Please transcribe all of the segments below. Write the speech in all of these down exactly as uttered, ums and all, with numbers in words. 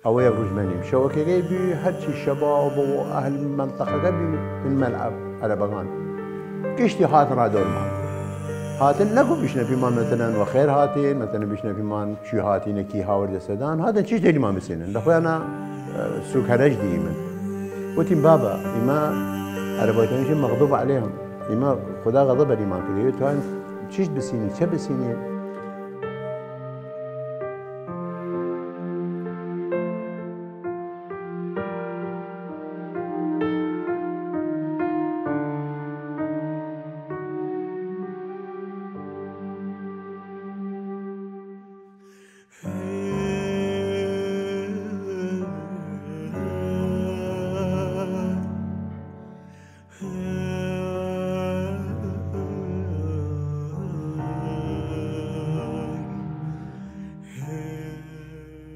ئەوە یەک رووژ مەنیم. شەوەکەگەی بی هەرچی شەباو بۆ ئەهل مەنتەقەگە بی، من مەلعەب عەرەبەگان گشتی هاتن را دەورمان. هاتن نەکو بیشنە پیمان، مەتەنەن وە خێر هاتین، مەتەنەن بیشنە پیمان چی هاتینە، کی هاوردە سەدان، هاتن چیش دەیلیمان بسینن. لە خویانە، ئە، سوک هەرەج دیمن. وتیم، بابە، ئیمە عەرەبەگان مەغضوب علیهم. ئیمە خودا غەضب بەریمان کردی. توان چیش بسینی، چە بسینی؟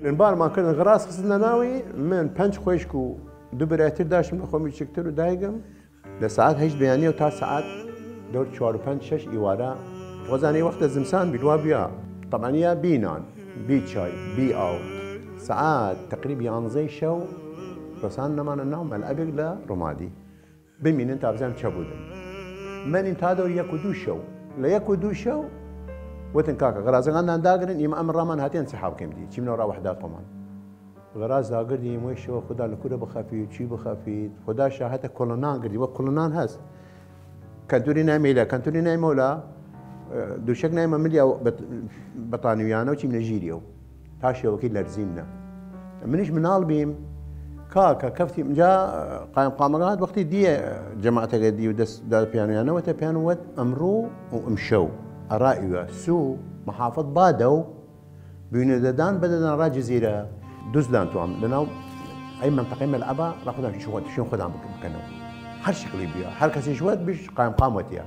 من بارمان کردن غراز خستنە ناوی. من پەنج خوەیشک و دو برایتر داشتم لە خوەمی چکتر و دایگم. لە ساعات هەشت بەیانیەو تا ساعات دەور چوار و پەنج شەش ئیوارە. وەزانی وەختە زمسان بی، دوا بیا. طبعا یا بی نان، بی چای، بی ئاو. ساعات تقریب یانزەی شەو رەسان نەمانە ناو مەلعەبێک لە ڕمادی. بمینن تا بزانم چە بودن. مەنین تا دەور یەک و دو شەو. لە یەک و دو شەو وتن، کاکە، غرازەکاندان داگرن، ئیمە ئەم ڕامان هاتیان چ حاوکەیم دی، چیمنەوە ڕا وەحدات خۆمان. غراز داگردیم وەی شەوە، خودا لە کورە بخەفی، چی بخەفی، خودا شاهەتە، کولنان گردی، وە کولنان هەس. کەنتوری نای مەیلا، کەنتوری نای مەولا، ئە، دووشەک نای مەملیا بەت-، بەتانویانە و چیم نەژیریەو. تا شەوەکی لەرزیمنە. منیش مناڵ بیم، کاکە کەفتیم جا، قایم قامەگە هات وەختی دیە جەماعەتەگە دی و دەس دا پیانویانە وەتە پیان وەت ئەمڕوو و ئمشەو ئەرا ئیوە سوو محافظ بادە و بوینە دەدان بەدەدان را جزیرە دوزدان توام لەناو ئەی منطقەی مەلعەبا را خودان شوێن خودان بکەنەوە. هەر شکلی بیا، هەر کەسیش وەت بیش قایم قام وەتیە.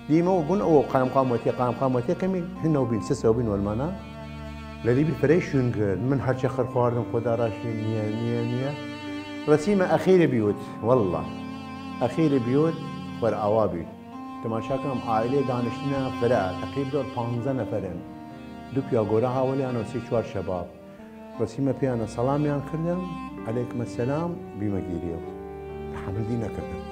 دیمە و بوون ئەوە قایم قام وەتیە، قایم قام وەتیە کەمی هنە و بین سسە و بین وەلمانە. لە لیبی فرەی شوون گرد، من هەرچە خەر خواردم خۆدا را شوێن نییە، نییە، نییە. رەسیمە ئەخیرە بیوت، والله. ئەخیرە بیوت، وەر ئاوا بیت. تەماشا کەم، عائلەی دانشتنە فرە، تەقریب دەور پانزە نەفەرن. دو پیا گۆرە هاولیان و سێ چوار شەباب. رەسیمە پیانە سەڵامیان کردم، علیکم السلام، بیمە گیریەو. تەحەمل دی نەکردم.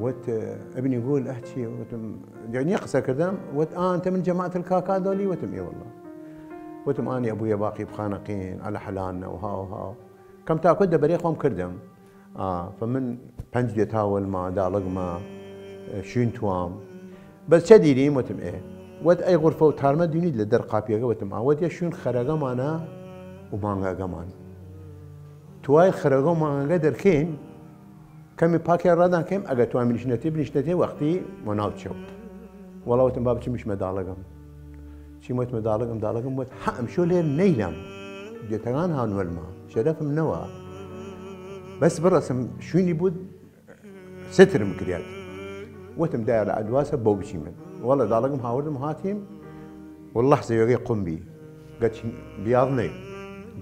وەت، ئە، ئبنی گول ئەه چی؟ وتم، یعنی قسە کردم، وەت، ئا ئەنتە من جەماعەت الکاکا دۆلی؟ وتم، ئێ والله. وتم، ئانی ئەبویە باقی بخانەقین، ئەلە حەلانە و هاو هاو. کەم تاکوت دەبەرێ خوەم کردم. ئا، فە من پەنج دێ تاوەلما، داڵگما، ئە، شوین توام. بەس چە دیریم؟ وتم، ئێ. وەت، ئەی غرفە و تارمە دینید لە دەر قاپیەگە؟ وتم، ئا. وەت، یە شوین خەرەگەمانە و مانگەگەمان. توای خەرەگە و مانگەگە دەرکەیم، کەمی پاکیان ڕادان کەیم، ئەگەر توان بنیشنەتێ، بنیشنەتێ وەختی وە ناو چەو. وەڵا وتم، با بچم بشمە داڵگم. چیم وتمە داڵگم، داڵگم وت، هە ئەمشەو لێر نەیلام. دێتەگان هاونوەلما، شەرەفم نەوا. بەس بڕەسم شوینی بود، سترم کریاد. وتم، دایە لە ئەدواسە بەو بچیمن. وەڵا داڵگم هاوردم هاتیم، وەڵا زەویەگەی قوم بی. گەچ بیاڵ نەی.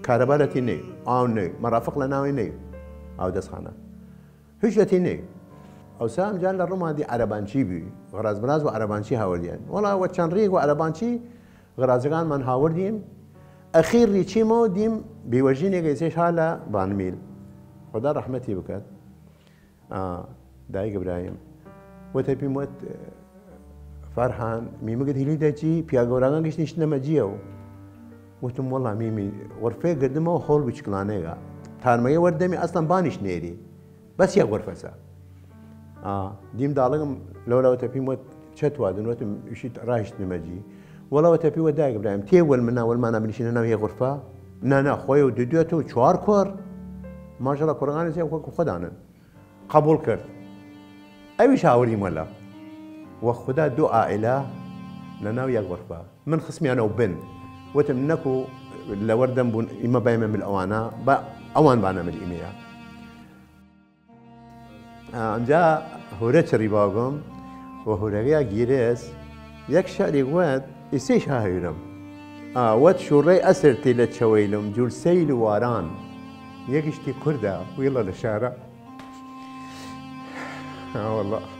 کارەبا لەتی نەی. ئاو نەی. مەرافق لە ناوی نەی. ئاو دەسخانە. هیچ لەتی نەی. ئەو سام جان لە ڕوومادی عەرەبانچی بی. غراز براز و عەرەبانچی هاوردیان. وەڵا وە چەند ڕیگ و عەرەبانچی غرازەکانمان هاوردیم. ئەخیر ریچیمەوە دیم بیوەژینێگە ئیسەیش ها لە بانمیل. خودا ڕەحمەتی بکات. ئا، دایک ئیبراهیم. وەتە پیم وەت، فەرهان، میمگت هیلی دەچی، پیا گەوراگان گشت نیشتنەمە جیەو. وتم، وەڵا میمی، غرفەیە گردمەوە هۆڵ بچکلانەیە. تارمەیە وەردەمی ئەسڵەن بانیش نێری. بەس یە غرفەسە. ئا، دیم داڵگم لەولا وەتە پیم وەت چەت وادن؟ وەتم ئیشی ڕاهیشتنەمە جی. وەڵا وەتە پی وە دایک ئیبراهیم، تێ وەل منا، وەل مانا بنیشینە ناو یە غرفە؟ نا، نا، خۆیە و دو دوێت و چوار کۆر. ماشەڵا کوڕەکانی زێ وەکو خۆدانن. قەبوڵ کرد. ئەویش هاوردیم وەلا. وە خودا دو عائلە لە ناو یەک غرفە. من خسمیانەو بن. وتم، نەکو لەوەردەم بوون، ئیمە بایمە مل ئەوانە، با ئەوان بانە مل ئیمەیە. ئەمجا هورە چڕی باگم و هورەگەیا گیرێس یەک شعری وەت، ئیسەیش هاهویرم. ئا، وەت، شوڕەی ئەسر تی لە چەوەیلم، جول سەیل و واران. یەگشتی کوردە ویڵە لە شارە. ها وەڵا.